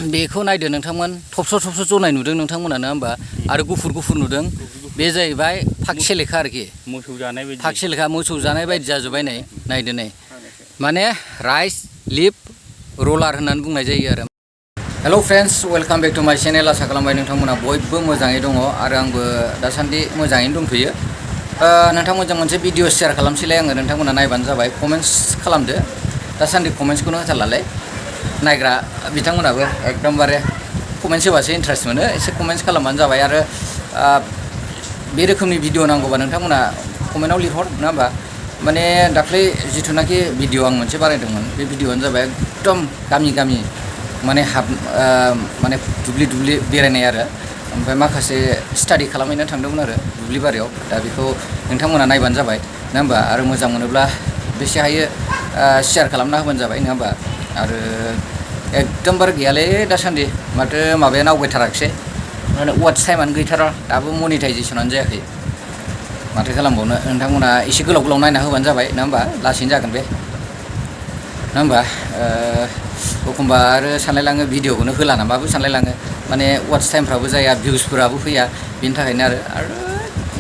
बेखौ नायदो नोंथांमोन थबस' जनाय नुदों नोंथांमोना नङा होमबा आरो गुफुर नुदों बे जाहैबाय फागसेलेखा आरोखि मोसौ जानाय बायदि फागसेलेखा मोसौ जानाय बायदि जाजोब्बाय नै नायदो नै माने राइस लिफ रलार होननानै बुंनाय जायो आरो hello friends welcome back to माय चेनेल आसा खालामबाय नोंथांमोना बयबो मोजाङै दङ आरो आंबो दासान्दि मोजाङैनो दंथ'यो नोंथांमोनजों मोनसे भिडिअ शेयार खालामसैलाय आङो नोंथांमोना नायबानो जाबाय कमेन्ट्स खालामदो दासान्दि कमेन्ट्सखौनो होथारलालाय नायग्रा बिथांमोनाबो एकदमबारे कमेन्ट्स होबासो इन्टारेस्ट मोनो एसे कमेन्ट्स खालामबानो जाबाय आरो बे रोखोमनि भिडिअ नांगौबा नोंथांमोना कमेन्टआव लिरहर नङा होमबा माने दाख्लै जिथुनाखि भिडिअ आं मोनसे बानायदोंमोन बे भिडिअआनो जाबाय एकदम गामि माने माने दुब्लि बेरायनाय आरो ओमफ्राय माखासे स्टाडि खालामहैनो थांदोंमोन आरो दुब्लि बारियाव दा बेखौ नोंथांमोना नायबानो जाबाय नङा होमबा आरो मोजां मोनोब्ला बेसे हायो शेयार खालामना होबानो जाबाय नङा होमबा आरो एकदमबारे गैयालै दासान्दि माथो माबायानो आवगायथाराखिसै माने वाट्स टाइमानो गैथारा दाबो मनिटाइजेसनानो जायाखै माथो खालामबावनो नोंथांमोना एसे गोलाव नायना होबानो जाबाय नङा होमबा लासैनो जागोन बे नङा होमबा एखमबा आरो सानलायलाङो भिडिअखौनो होला नामाबो सानलायलाङो माने वाट्स टाइमफ्राबो जाया भिउसफोराबो फैया बेनि थाखायनो आरो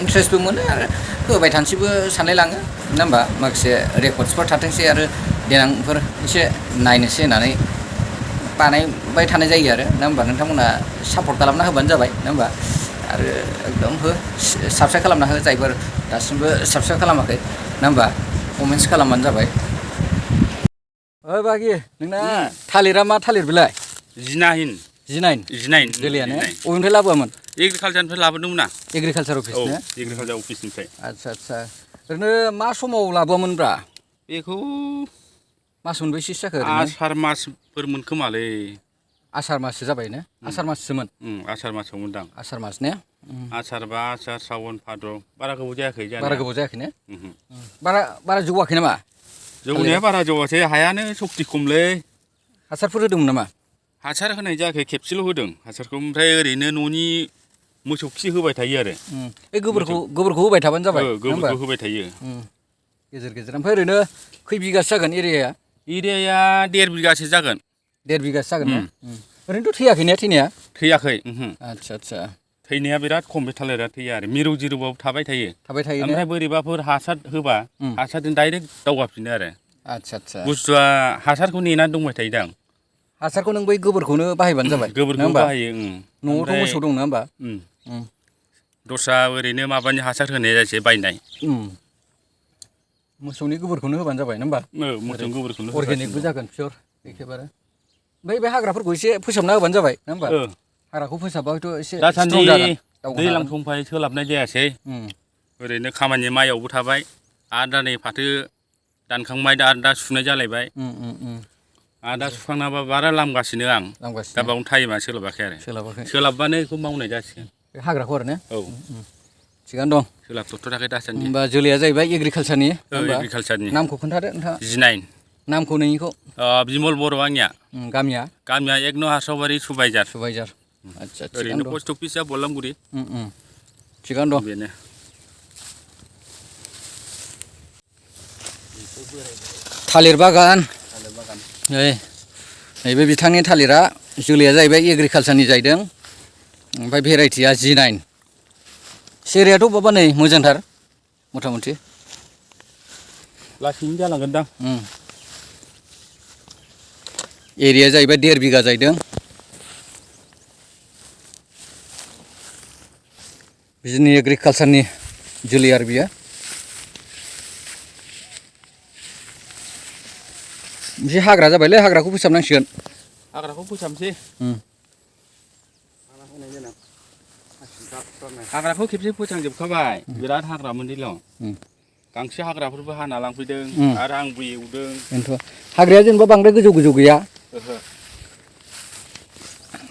इन्टारेस्टबो मोनो आरो होबाय थानोसैबो सानलायलाङो नङा होमबा माखासे रेकर्डसफोर थाथोंसै आरो देनांफोर एसे नायनोसै होननानै बानायबाय थानाय जायो आरो नङा होमबा नोंथांमोना सापर्ट खालामना होबानो जाबाय नङा होमबा आरो एकदम साबस्क्राइब खालामना हो जायफोर दासिमबो साबस्क्राइब खालामाखै नङा होमबा कमेन्ट्स खालामबानो जाबाय ओइ बागि नोंना थालिरा मा थालिर बेलाय जिनाइन जोलैयानो अबेनिफ्राय लाबोआमोन एग्रिकालचारनिफ्राय लाबोदोंमोन आं एग्रिकालचार अफिसनो एग्रिकालचार अफिसनिफ्राय आदसा ओरैनो मा समाव लाबोआमोनब्रा बेखौ मास मोनबैसेसो जाखो आसार मासफोर मोनखोमालै आसार माससो जाबाय ने आसार माससोमोन आसार मासावमोन दां आसार मास ने आसार बा आसार सावन भाद्र बारा गोबाव जायाखै ने बारा जौवाखै नामा जौनाया बारा जौवासै हायानो सक्ति खमलै हासारफोर होदोंमोन नामा हासार होनाय जायाखै खेबसेल' होदों हासारखौ ओमफ्राय ओरैनो न'नि मोसौ खि होबाय थायो आरो बे गोबोरखौ होबाय थाबानो जाबाय गोबोरखौ होबाय थायो गेजेर ओमफ्राय ओरैनो खै बिगासो जागोन एरियाया 1.5 बिगासो जागोन 1.5 बिगासो जागोन ने ओरैनोथ' थैयाखै ने थैनाया थैयाखै आदसा थैनाया बिराद खम बे थालिरा थैया आरो मिरौ जिरौबाबो थाबाय थायो ओमफ्राय बोरैबाफोर हासार होबा हासारजों डाइरेक्ट दावगाफिनो आरो आदसा बुस्थुआ हासारखौ नेनानै दंबाय थायो दां हासारखौ नों बै गोबोरखौनो बाहायबानो जाबाय गोबोरखौ बाहायो न'आवथ' मोसौ दं नङा होमबा दस्रा ओरैनो माबानि हासार होनाय जायसै बायनाय मोसौनि गोबोरखौनो होबानो जाबाय नङा होमबा मोसौनि गोबोरखौनो अर्गेनिकबो जागोन पियर एखेबारे ओमफ्राय बे हाग्राफोरखौ एसे फोसाबना होबानो जाबाय नङा होमबा हाग्राखौ फोसाबबा हयथ' एसे दासान्दि दैज्लां समखाय सोलाबनाय जायासै ओरैनो खामानि माइयावबो थाबाय आरो दा नै फाथो दानखांबाय दा सुनाय जालायबाय आरो दा सुखांनाबा बारा लामगासिनो आं दा बावनो टाइमा सोलाबाखै आरो सोलाबबानो बेखौ मावनाय जासिगोन बे हाग्राखौ आरो ने थिगानो दं सोलाबथ'थाराखै दासान्दि होमबा जोलैया जाहैबाय एग्रिकालचारनि नामखौ खोन्थादो नोंथाङा जिनाइन नामखौ नोंनिखौ बिमल बर' आंनिया गामिया 1 हास्रावबारि सुबाइजार आदसा ओरैनो पस्ट अफिसआ बलामगुरि थिगानो दं बेनो थालिर बागान नैबे बिथांनि थालिरा जोलैया जाहैबाय एग्रिकालचारनि जाहैदों ओमफ्राय भेराइटिया जिनाइन सेहेरायाथ' बाबा नै मोजांथार मथा मथि लासैनो जालांगोनदां एरिया जाहैबाय 1.5 बिगा जाहैदों बिदिनो एग्रिकालचारनि जोलै आरो बियो एसे हाग्रा जाबायलै हाग्राखौ फोसाबनांसिगोन हाग्राखौ फोसाबनोसै हाग्राखौ खेबसे फोसांजोबखाबाय बिराद हाग्रामोन दैज्लां गांसो हाग्राफोरबो हाना लांफैदों आरो आंबो एवदों बेनोथ' हाग्राया जेनेबा बांद्राय गोजौ गैया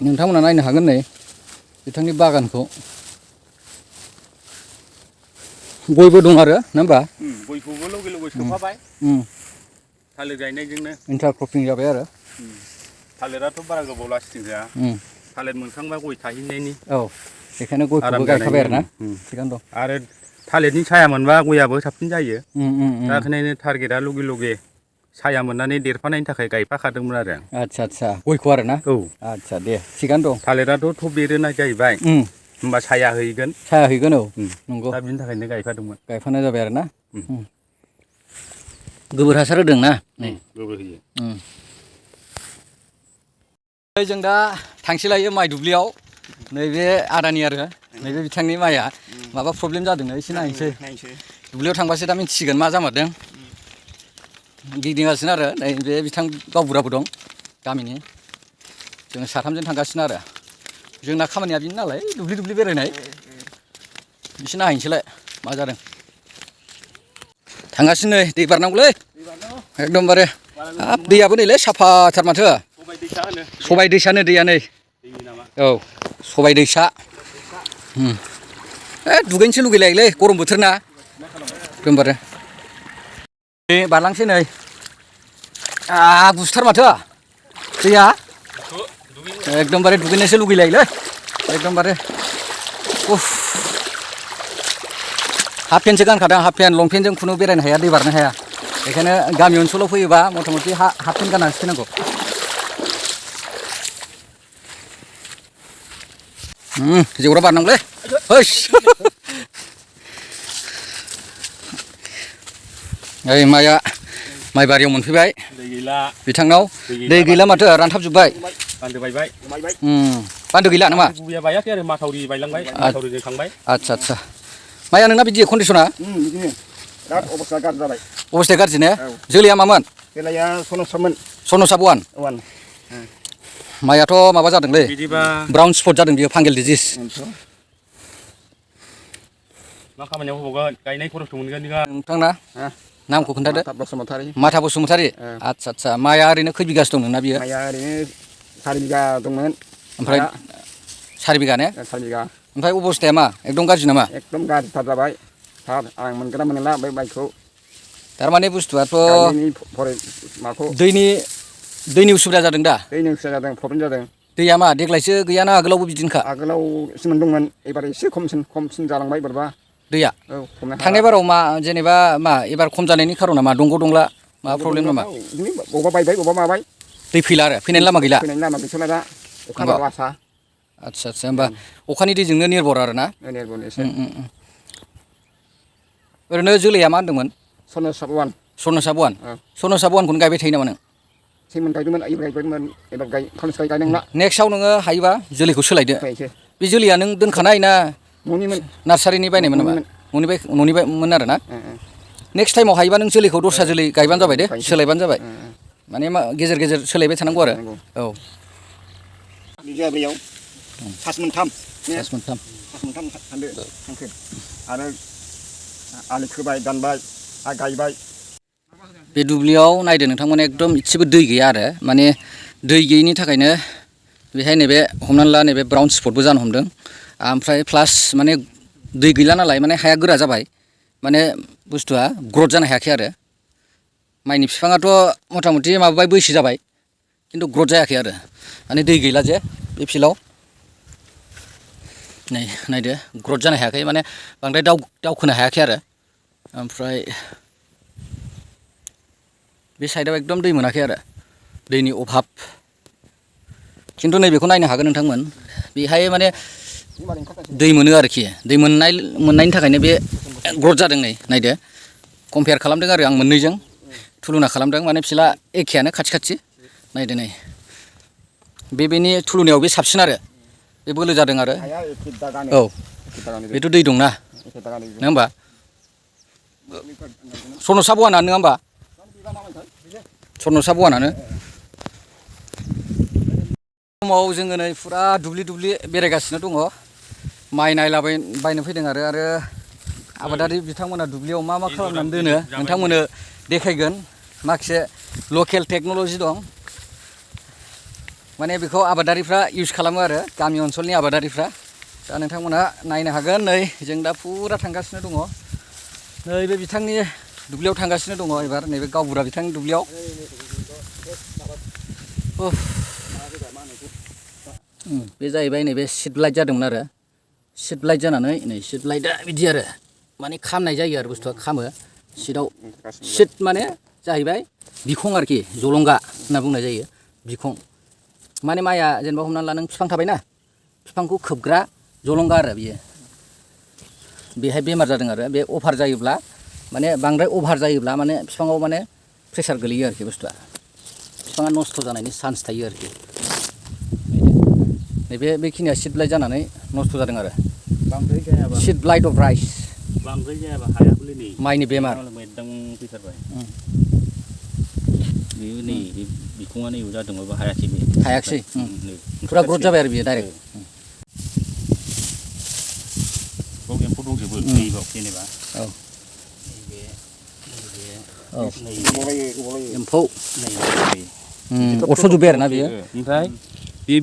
नोंथांमोना नायनो हागोन नै बिथांनि बागानखौ गयबो दं आरो नङा होमबा गयखौबो लगे सोफाबाय थालिर गायनायजोंनो इन्टारक्रपिं जाबाय आरो थालिराथ' बारा गोबाव लास्टिं जाया थालिर मोनखांबा गय थाहैनायनि बेखायनो गयखौबो गायखाबाय आरो ना थिगानो दं आरो थालिरनि साया मोनबा गयाबो साबसिन जायो दा ओंखायनो टारगेटआ लगे साया मोननानै देरफानायनि थाखाय गायफाखादोंमोन आरो आदसा आदसा गयखौ आरो ना औ आदसा दे थिगानो दं थालिराथ' थब देरोना जाहैबाय होमबा साया हैगोन साया हैगोन औ नंगौ दा बिनि थाखायनो गायफादोंमोन गायफानाय जाबाय आरो ना गोबोर हासार होदों ना गोबोर होयो जों दा थांसै लायो माइ दुब्लियाव नैबे आदानि आरो नैबे बिथांनि माइया माबा प्रब्लेम जादोंनो एसे नायनोसै दुब्लियाव थांबासो दा मिथिसिगोन मा जामारदों गिदिंगासिनो आरो नैबे बिथां गावबुराबो दं गामिनि जों साथामजों थांगासिनो आरो जोंना खामानिया बेनो नालाय दुब्लि दुब्लि बेरायनाय बिसोर नायहैनोसैलाय मा जादों थांगासिनो नै दै बारनांगौलै एकदमबारे हाब दैयाबो नैलै साफाथार माथो सबाइ दैसानो दैया नै औ सबाइ दैसा दुगैनोसो लुगैलायोलै गरम बोथोर ना एकदमबारे बारलांसै नै गुसुथार माथो दैया एकदमबारे दुगैनोसो लुगैलायोलै एकदमबारे उफ हाफ पेन्टसो गानखादों हाफ पेन्ट लंपेन्टजों खुनु बेरायनो हाया दै बारनो हाया बेखायनो गामि ओनसोलाव फैयोबा मथा मथि हाफ पेन्ट गाननानैसो फैनांगौ जेवरा बारनांगौलै होस ओइ माइया माइ बारियाव मोनफैबाय बिथांनाव दै गैला माथो रानथाबजोब्बाय बान्दो गैला नामा बायाखै आरो माथावरि बायलांबाय माथावरिजों थांबाय आदसा आदसा माइया नोंना बिदि कन्डिसना बिदिनो बिराद अबस्थाया गाज्रि जाबाय अबस्थाया गाज्रि ने जोलैया मामोन जोलैया सन'सामोन सन'सा बवान माइयाथ' माबा जादोंलै बिदिबा ब्राउन स्पट जादों बियो फांगेल डिजिस मा खामानियाव होबावगोन गायनाय खरसखौ मोनगोन नोंथांना नामखौ खोन्थादो बसुमतारी माथा बसुमतारी आदसा आदसा माइया ओरैनो खै बिगासो दं नोंना बियो माइया ओरैनो 4 बिगा दंमोन ओमफ्राय 4 बिगा ने 4 बिगा ओमफ्राय अबस्थाया मा एकदम गाज्रि नामा एकदम गाज्रिथार जाबाय सार आं मोनगोना मोनला बै माइखौ थारमाने बुस्थुआथ' माखौ दैनि उसुबिदा जादों दा दैनि उसुबिदा जादों प्रब्लेम जादों दैया मा देग्लायसो गैयाना आगोलावबो बिदिनोखा आगोलाव एसेमोन दंमोन एबार एसे खमसिन जालांबाय बोरैबा दैया औ थांनाय बाराव मा जेनेबा मा एबार खम जानायनि खारना मा दंग' दंला मा प्रब्लेम नामा बबेबा बायबाय बबेबा माबाय दै फैला आरो फैनायनि लामा गैला फैनायनि लामा गैथ'ला दा अखा हाबा आसा आदसा आदसा होमबा अखानि दैजोंनो निर्भर आरो ना निर्भर एसे ओरैनो जोलैया मा होनदोंमोन सन'सा बवान सन'सा बवानखौनो गायबाय थायो नामा नों सेमोन गायदोंमोन गायदोंमोन एबार खनसे गायनांला नेक्स्टआव नोङो हायोबा जोलैखौ सोलायदो बे जोलैया नों दोनखानाय ना न'निमोन नार्सारिनि बायनायमोन नामा न'निमोन आरो ना नेक्स्ट टाइमाव हायोबा नों जोलैखौ दस्रा जोलै गायबानो जाबाय दे सोलायबानो जाबाय माने मा गेजेर गेजेर सोलायबाय थानांगौ आरो औ बिगाब्रैयाव फास मोनथाम थांदो आरो आलि खोबाय दानबाय आरो गायबाय बे दुब्लियाव नायदो नोंथांमोना एकदम इसेबो दै गैया आरो माने दै गैयिनि थाखायनो बेहाय नैबे हमनानै ला नैबे ब्राउन स्पटबो जानो हमदों ओमफ्राय प्लास माने दै गैला नालाय माने हाया गोरा जाबाय माने बुस्थुआ ग्रथ जानो हायाखै आरो माइनि बिफाङाथ' मथा मथि माबाबाय बैसो जाबाय खिन्थु ग्रथ जायाखै आरो माने दै गैला जे बे फिल्डआव नै नायदो ग्रथ जानो हायाखै माने बांद्राय दावखोनो हायाखै आरो ओमफ्राय बे साइडआव एकदम दै मोनाखै आरो दैनि अभाब खिन्थु नैबेखौ नायनो हागोन नोंथांमोन बेहाय माने दै मोनो आरोखि दै मोननायनि थाखायनो बे ग्रथ जादों नै नायदो कम्पेयार खालामदों आरो आं मोननैजों थुलुना खालामदों माने बिसोरला एखेयानो खाथि नायदो नै बेनि थुलुनायाव बे साबसिन आरो बे बोलो जादों आरो औ बेथ' दै दंना नङा होमबा सन'सा बवाना नङा होमबा सन'सा बवानानो समाव जोङो नै फुरा दुब्लि बेरायगासिनो दङ माइ नायलाबायनो फैदों आरो आबादारि बिथांमोना दुब्लियाव मा खालामनानै दोनो नोंथांमोननो देखायगोन माखासे लकेल टेक्न'लजि दं माने बेखौ आबादारिफ्रा इउज खालामो आरो गामि ओनसोलनि आबादारिफ्रा दा नोंथांमोना नायनो हागोन नै जों दा फुरा थांगासिनो दङ नैबे बिथांनि दुब्लियाव थांगासिनो दङ एबार नैबे गावबुरा बिथांनि दुब्लियाव बे जाहैबाय नैबे सिट ब्लाइट जादोंमोन आरो सिट ब्लाइट जानानै नै सिट ब्लाइटआ बिदि आरो माने खामनाय जायो आरो बुस्थुआ खामो सिटआव सिट माने जाहैबाय बिखं आरोखि जलंगा होनना बुंनाय जायो बिखं माने माइया जेनेबा हमनानै ला नों बिफां थाबायना बिफांखौ खोबग्रा जलंगा आरो बियो बेहाय बेमार जादों आरो बे अभार जायोब्ला माने बांद्राय अभार जायोब्ला माने बिफाङाव माने प्रेसार गोलैयो आरोखि बुस्थुआ बिफाङा नस्थ' जानायनि चान्स थायो आरोखि नैबे बेखिनिया सिड ब्लाइट जानानै नस्थ' जादों आरो बांद्राय जायाबा सिड ब्लाइट अफ राइस बांद्राय जायाबा हायाबोलै नै माइनि बेमार एकदम फैथारबाय बेयो नै बिखङा नैयाव जादोंबाबो हायाखै बे हायाखिसै फुरा ग्रथ जाबाय आरो बियो डाइरेक्ट बाव एम्फौ दंजोबो नैबाव जेनेबा औ गलायो एम्फौ नै अरस'जोब्बाय आरोना बियो ओमफ्राय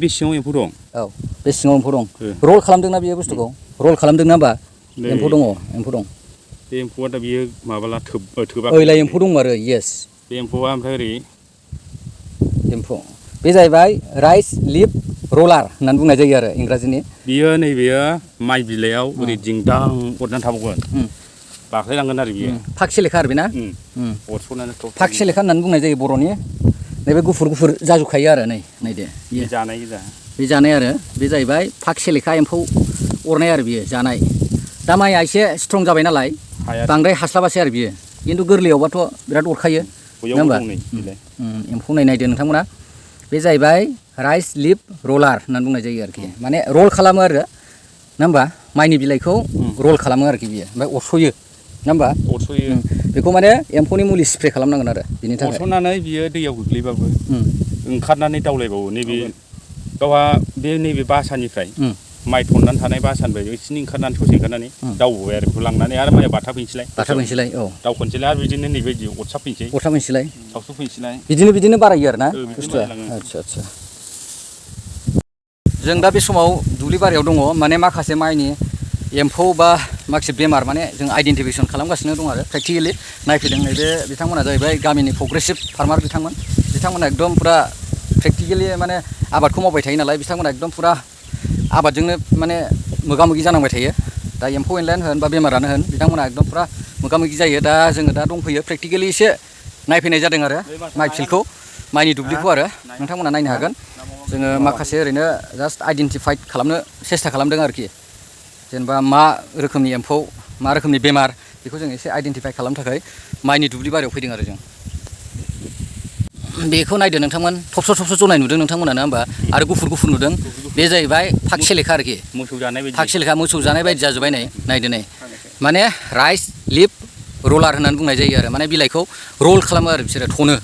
बे सिङाव एम्फौ दं औ बे सिङाव एम्फौ दं रल खालामदोंना बियो बुस्थुखौ रल खालामदोंना होमबा एम्फौ दङ एम्फौ दं बे एम्फौआ दा बियो माबाला थोबा ओइलाय एम्फौ दं आरो येस बे एम्फौआ ओमफ्राय ओरै एम्फौ बे जाहैबाय राइस लिफ रलार होननानै बुंनाय जायो आरो इंराजिनि बियो नैबेयो माइ बिलाइयाव ओरै दिंदां अरनानै थाबावगोन बाख्लायलांगोन आरो बियो फाग सेलेखा आरो बेना अरस'नानै फाग सेलेखा होननानै बुंनाय जायो बर'नि नैबे गुफुर गुफुर जाजोबखायो आरो नायदो बे जानाय गोजा बे जानाय आरो बे जाहैबाय फाग सेलेखा एम्फौ अरनाय आरो बियो जानाय दा माइया एसे स्ट्रं जाबाय नालाय बांद्राय हास्लाबासै आरो बियो खिन्थु गोरलैयावबाथ' बिराद अरखायो नङा होमबा एम्फौ नायदो नोंथांमोना बे जाहैबाय राइस लिफ रलार होननानै बुंनाय जायो आरोखि माने रल खालामो आरो नङा होमबा माइनि बिलाइखौ रल खालामो आरोखि बियो ओमफ्राय अरस'यो नङा होमबा अरस'यो बेखौ माने एम्फौनि मुलि स्प्रे खालामनांगोन आरो बिनि थाखाय अरस'नानै बियो दैयाव गोग्लैबाबो ओंखारनानै दावलायबावो नैबे गावहा बे नैबे बासानिफ्राय माइ थननानै थानाय बासानिफ्राय एसेनि ओंखारनानै ससे ओंखारनानै दावबोबाय आरो बेखौ लांनानै आरो माइया बाथाफैनोसैलाय औ दावखनसैलाय आरो बिदिनो नैबायदि अरसाफैनोसैलाय सावसुफैनोसैलाय बिदिनो बारायो आरो ना बुस्थुआ आदसा जों दा बे समाव दुब्लि बारियाव दङ माने माखासे माइनि एम्फौ बा माखासे बेमार माने जों आइडेन्टिफिकेसन खालामगासिनो दं आरो प्रेक्टिकेलि नायफैदों नैबे बिथांमोना जाहैबाय गामिनि प्रग्रेसिभ फार्मार बिथांमोना एकदम पुरा प्रेक्टिकेलि माने आबादखौ मावबाय थायो नालाय बिथांमोना एकदम पुरा आबादजोंनो माने मोगा मोगि जानांबाय थायो दा एम्फौ एनलायानो होन बा बेमारानो होन बिथांमोना एकदम पुरा मोगा मोगि जायो दा जोङो दा दंफैयो प्रेक्टिकेलि एसे नायफैनाय जादों आरो माइ फिल्डखौ माइनि दुब्लिखौ आरो नोंथांमोना नायनो हागोन जोङो माखासे ओरैनो जास्ट आइडेन्टिफाइड खालामनो सेस्था खालामदों आरोखि जेनेबा मा रोखोमनि एम्फौ मा रोखोमनि बेमार बेखौ जों एसे आइडेन्टिफाइ खालामनो थाखाय माइनि दुब्लि बारियाव फैदों आरो जों बेखौ नायदो नोंथांमोन थबस' जनाय नुदों नोंथांमोना नङा होमबा आरो गुफुर नुदों बे जाहैबाय फाग सेलेखा आरोखि फाग सेलेखा मोसौ जानाय बायदि जाजोब्बाय नायदो नै माने राइस लिफ रलार होननानै बुंनाय जायो आरो माने बिलाइखौ रल खालामो आरो बिसोरो थनो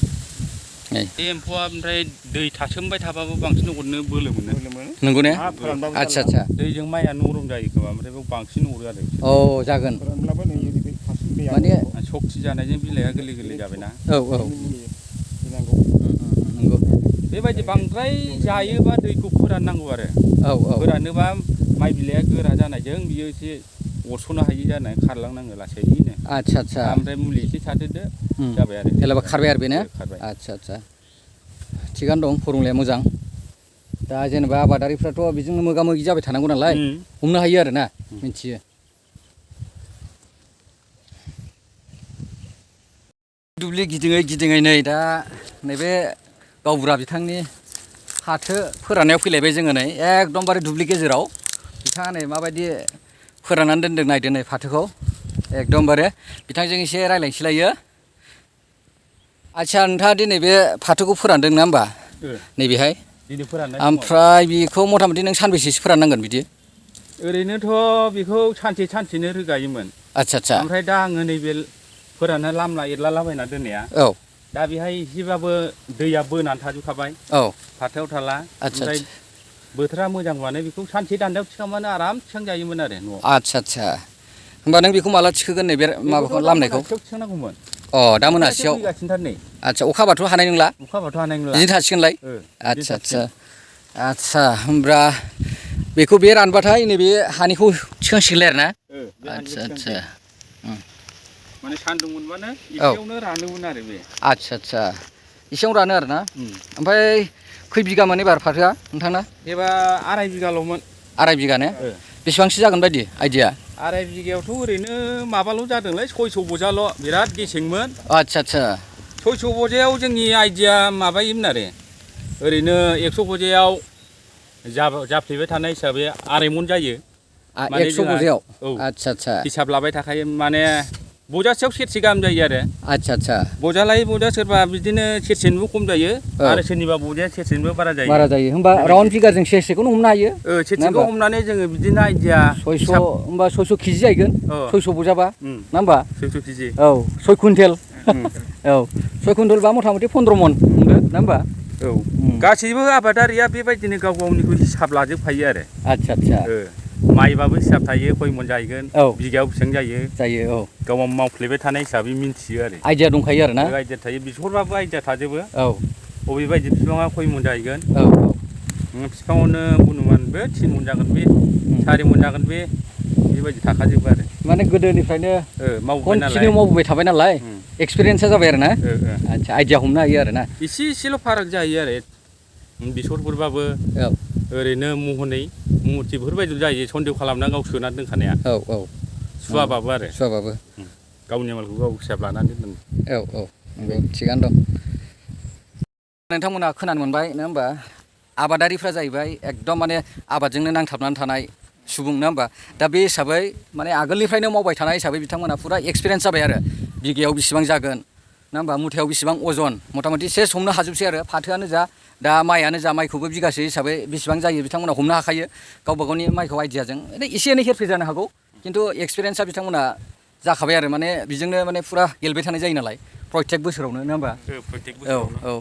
बे एम्फौआ ओमफ्राय दै थासोमबाय थाबाबो बांसिन अरनो बोलो मोनो नंगौ ने आदसा दैजों माइया नरम जायो खोमा ओमफ्राय बेयाव बांसिन अरो आरो औ जागोन माने सक्ति जानायजों बिलाइया गोरलै जाबायना औ नंगौ बेबायदि बांद्राय जायोबा दैखौ फोराननांगौ आरो फोरानोबा माइ बिलाइया गोरा जानायजों बियो एसे अरस'नो हायि जानानै खारलांनाङो लासैनो आदसा ओमफ्राय मुलि एसे सारदेरदो जाबाय आरो जेनेबा खारबाय आरो बेनो आदसा थिगानो दं फरमुलाया मोजां दा जेनेबा आबादारिफ्राथ' बेजोंनो मोगा मोगि जाबाय थानांगौ नालाय हमनो हायो आरो ना मिथियो दुब्लि गिदिङै नै दा नैबे गावबुरा बिथांनि फाथो फोराननायाव फैलायबाय जोङो नै एकदमबारे दुब्लि गेजेराव बिथाङा नै माबायदि फोराननानै दोनदों नायदो नै फाथोखौ एकदमबारे बिथांजों एसे रायज्लायनोसैलायो आदसा नोंथाङा दिनै बे फाथोखौ फोरानदों नङा होमबा नैबेहाय ओमफ्राय बेखौ मथा मथि नों सानबेसेसो फोराननांगोन बिदि ओरैनोथ' बेखौ सानसेनो रोगायोमोन आदसा ओमफ्राय दा आङो नैबे फोरानना लामला एरलालाबायना दोननाया दा बेहाय एसेबाबो दैया बोनानै थाजोबखाबाय फाथोआव थाला ओमफ्राय बोथोरा मोजांबानो बेखौ सानसे दान्दायाव थिखांबानो आराम थिखांजायोमोन आरो न'आव आदसा होमबा नों बेखौ माला थिखोगोन नै बे माबाखौ लामनायखौ थिखांनांगौमोन दा मोनासेयाव आदसा अखा हाबाथ' हानाय नंला बिदिनो थासिगोनलाय आदसा होमब्ला बेखौ बे रानबाथाय नैबे हानिखौ थिखांसिगोनलाय आरो ना आदसा माने सान्दुं मोनबानो एसेयावनो रानोमोन आरो बे आदसा एसेयावनो रानो आरो ना ओमफ्राय खै बिगामोन एबार फाथोआ नोंथांना एबार 2.5 बिगाल'मोन 2.5 बिगा ने बेसेबांसो जागोन बायदि आइडिया 2.5 बिगायावथ' ओरैनो माबाल' जादोंलाय 600 बजाल' बिराद गेसेंमोन आदसा 600 बजायाव जोंनि आइडिया माबायोमोन आरो ओरैनो 100 बजायाव जाफ्लेबाय थानाय हिसाबै 2.5 मन जायो। 100 बजायाव औ आदसा हिसाब लाबाय थाखायो माने बजासेयाव सेरसे गाहाम जायो आरो आदसा बजा लायै बजा सोरबा बिदिनो सेरसेनिबो खम जायो आरो सोरनिबा बजाया सेरसेनिबो बारा जायो होमबा राउन्ड फिगारजों सेरसेखौनो हमनो हायो। सेरसेखौ हमनानै जोङो बिदिनो आइडिया 600 होमबा 600 केजि जाहैगोन 600 बजाबा ना होमबा 600 केजि औ 6 कुइन्टेल औ 6 कुइन्टेल बा मथा मथि 15 मन हमदो ना होमबा औ गासैबो आबादारिया बेबायदिनो गाव गावनिखौ हिसाब लाजोबखायो आरो आदसा माइबाबो हिसाब थायो खय मन जाहैगोन बिगायाव बेसेबां जायो औ गाव मावफ्लेबाय थानाय हिसाबै मिन्थियो आरो आइडिया दंखायो आरो ना आइडिया थायो बेसरबाबो आइडिया थाजोबो औ बबे बायदि बिफाङा खय मन जाहैगोन औ बिफाङावनो अनुमान बे 3 मन जागोन बे 4 मन जागोन बे बेबायदि थाखाजोबो आरो माने गोदोनिफ्रायनो मावबोबाय नालाय कन्टिनिउ मावबोबाय थाबाय नालाय एक्सपिरियेन्सआ जाबाय आरो ना आदसा आइडिया हमनो हायो आरो ना एसेल' फाराग जायो आरो बेसरफोरबाबो ओरैनो महनथि बेफोरबायदि जायो सन्देह खालामना गाव सोनानै दोनखानाया औ सुवाबाबो आरो गावनि मालखौ गाव हिसाब लानानै दोनो औ नंगौ थिगानो दं नोंथांमोना खोनानो मोनबाय नङा होमबा आबादारिफ्रा जाहैबाय एकदम माने आबादजोंनो नांथाबनानै थानाय सुबुं नङा होमबा दा बे हिसाबै माने आगोलनिफ्रायनो मावबाय थानाय हिसाबै बिथांमोना फुरा एक्सपिरियेन्स जाबाय आरो बिगायाव बेसेबां जागोन नङा होमबा मुथायाव बेसेबां अजन मथा मथि सेस हमनो हाजोबसै आरो फाथोआनो जा दा माइआनो जा माइखौबो बिगासे हिसाबै बेसेबां जायो बिथांमोना हमनो हाखायो गावबा गावनि माइखौ आइडियाजों एसे एनै हेरफेर जानो हागौ खिन्थु एक्सपिरियेन्सआ बिथांमोना जाखाबाय आरो माने बेजोंनो माने फुरा गेलेबाय थानाय जायो नालाय प्रत्येक बोसोरावनो नङा होमबा प्रत्येक बोसोरावनो औ